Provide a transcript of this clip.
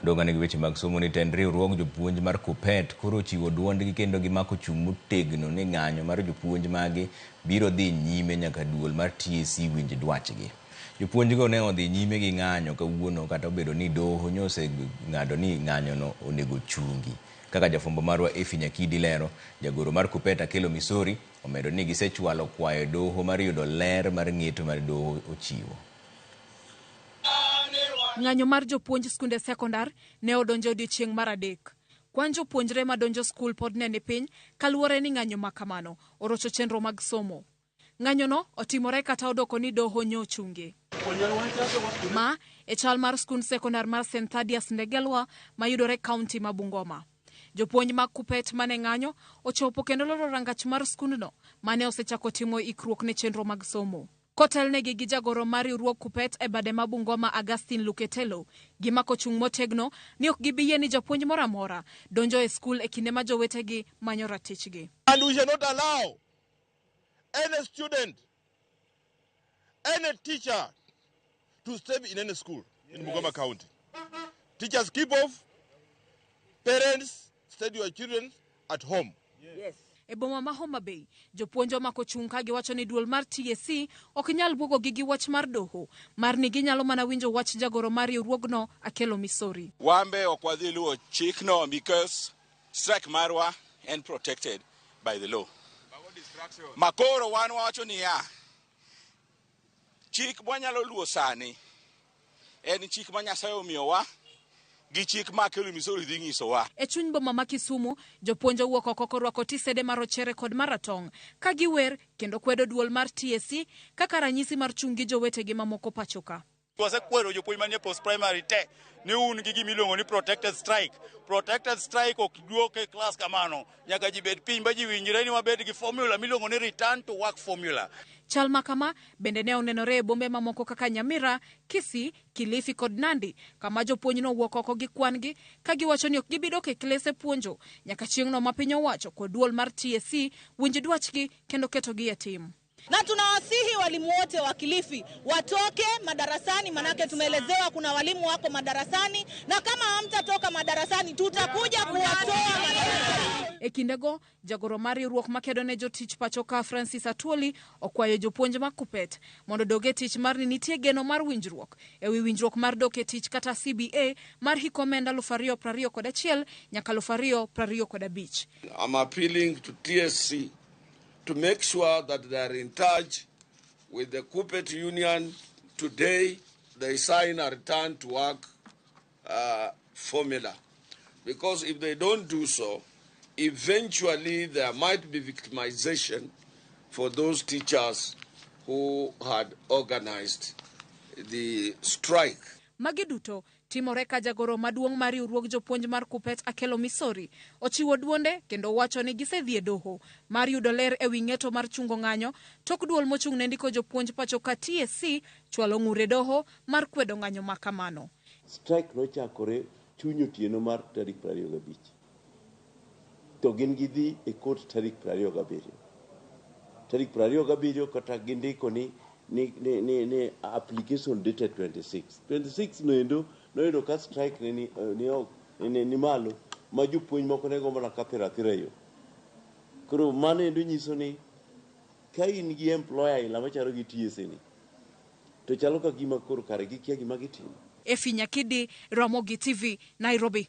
Dong'ane gi weche mag somo ni tend riwruog jopuonj mar KUPPET koro ochiwo duondgi kendo gimako chung' motegno ni ng'anyo mar jopuonj magi biro dhi nyime nyaka duol mar TSC winj dwachgi. Jopuonjgo ne odhi nyime gi ng'anyo kawuono kata obedo ni doho nyoseng'ado ni ng'anyono onego chungi. Kaka jafwambo marwa Effie Nyakidi lero, jagoro mar KUPPET Akello Misori omedo ni gisechwalo kwayo e doho mar yudo ler mar ng'eto mar doho ochiwo. Ng'anyo mar jopuonj skunde sekondar ne odonjo odiechieng' mar adek. Kwan jopuonjre madonjo skul pod ne ni piny kaluwore ni ng'anyo ma kamano orocho chenro mag somo. Ng'anyono otimore kata odoko ni doho nyo ochunge. Ma e chal mar skund sekondar mar St Thaddeus Ndegelwa mayudore kaunti ma Bungoma. Jopuonj mag KUPPET mane ng'anyo ochopo kendo loro rangach mar skundno mane osechako timo ikruok ne chenro mag somo. Kotelnegi gi jagoro mar riwruog KUPPET e bade ma Bungoma Augustine Luketelo, gimako chung' motegno ni ok gibi yie ni japuonj moro amora donjo e skul e kinde ma jowetegi manyo ratichgi. And we shall not allow any student, any teacher to stay in any school in Bungoma County. Teachers keep off, parents stay your children at home. Yes. E boma ma Homa Bay, jopuonj omako chung' ka giwacho ni duol mar TSC ok nyal bwogogi gi wach mar doho mar ni ginyalo mana winjo wach jagoro mar riwruogno Akello Misori. Wambe ok wadhi luwo chikno because strike marwa en protected by the law. Makoro wan wawacho niya, chik mwanyalo luwo sani en chik ma Nyasaye omiyowa gi chik ma Akello Misori dhi nyisowa. E chuny boma ma Kisumu, jopuonj owuok oko korwako tisede marochere kod maratong' ka giwer kendo kwedo duol mar TSC kaka ranyisi mar chung' gi jowetegi mamoko pacho ka. Wasekwero jopuonj manie post primary te ni un gi gima iluongo ni protected strike. Protected strike ok duok e klas kamano. Nyaka ji bed piny ba ji winjre ni wabed gi formula miluongo ni return to work formula. Chal ma kama bende ne onenore e bombe mamoko kaka Nyamira, Kisii, Kilifi kod Nandi kama jopuonj nowuok oko gi kwan-gi ka giwacho ni ok gibi dok e klese puonjo nyaka chieng'no ma piny owacho kod duol mar TSC winj dwachgi kendo ketogi e tim. Na tunawasihi walimu wote wa Kilifi watoke madarasani, manake tumeelezewa kuna walimu wako madarasani, na kama hamtatoka madarasani tutakuja kuwatoa madarasani. E kindego, jagoro mar riwruok makedo ne jotich pacho ka Francis Atwoli okwayo jopuonj mag KUPPET mondo odog e tich mar ni nitie geno mar winjruok e wi winjruok mar dok e tich kata CBA mar hik omenda 2021 nyaka 2025. I'm appealing to TSC to make sure that they are in touch with the KUPPET union today. They sign a return to work formula. Because if they don't do so, eventually there might be victimization for those teachers who had organized the strike. Magi duto timore ka jagoro maduong' mar riwruog jopuonj mar KUPPET Akello Misori ochiwo duonde kendo wacho ni gisedhi e doho mar yudo ler e wi ng'eto mar chungo ng'anyo tok duol mochung' ne ndiko jopuonj pacho ka TSC chwalo ng'ur e doho mar kwedo ng'anyo ma kamano. Strike nochakore chuny otieno mar tarik 25 to gin gidhi e court tarik 27. Tarik 27 kata gindiko ni application dated 26. 26 noendo noyudo ka strike ne ni malo ma jopuonj moko ne gombo mana kathiro athira e yo. Koro mano endo nyiso ni ka in gi employer aila machalo gi TSC ni to chalo ka gima koro kare gikia gima gitimo. Effie Nyakidi, Ramogi TV, Nairobi.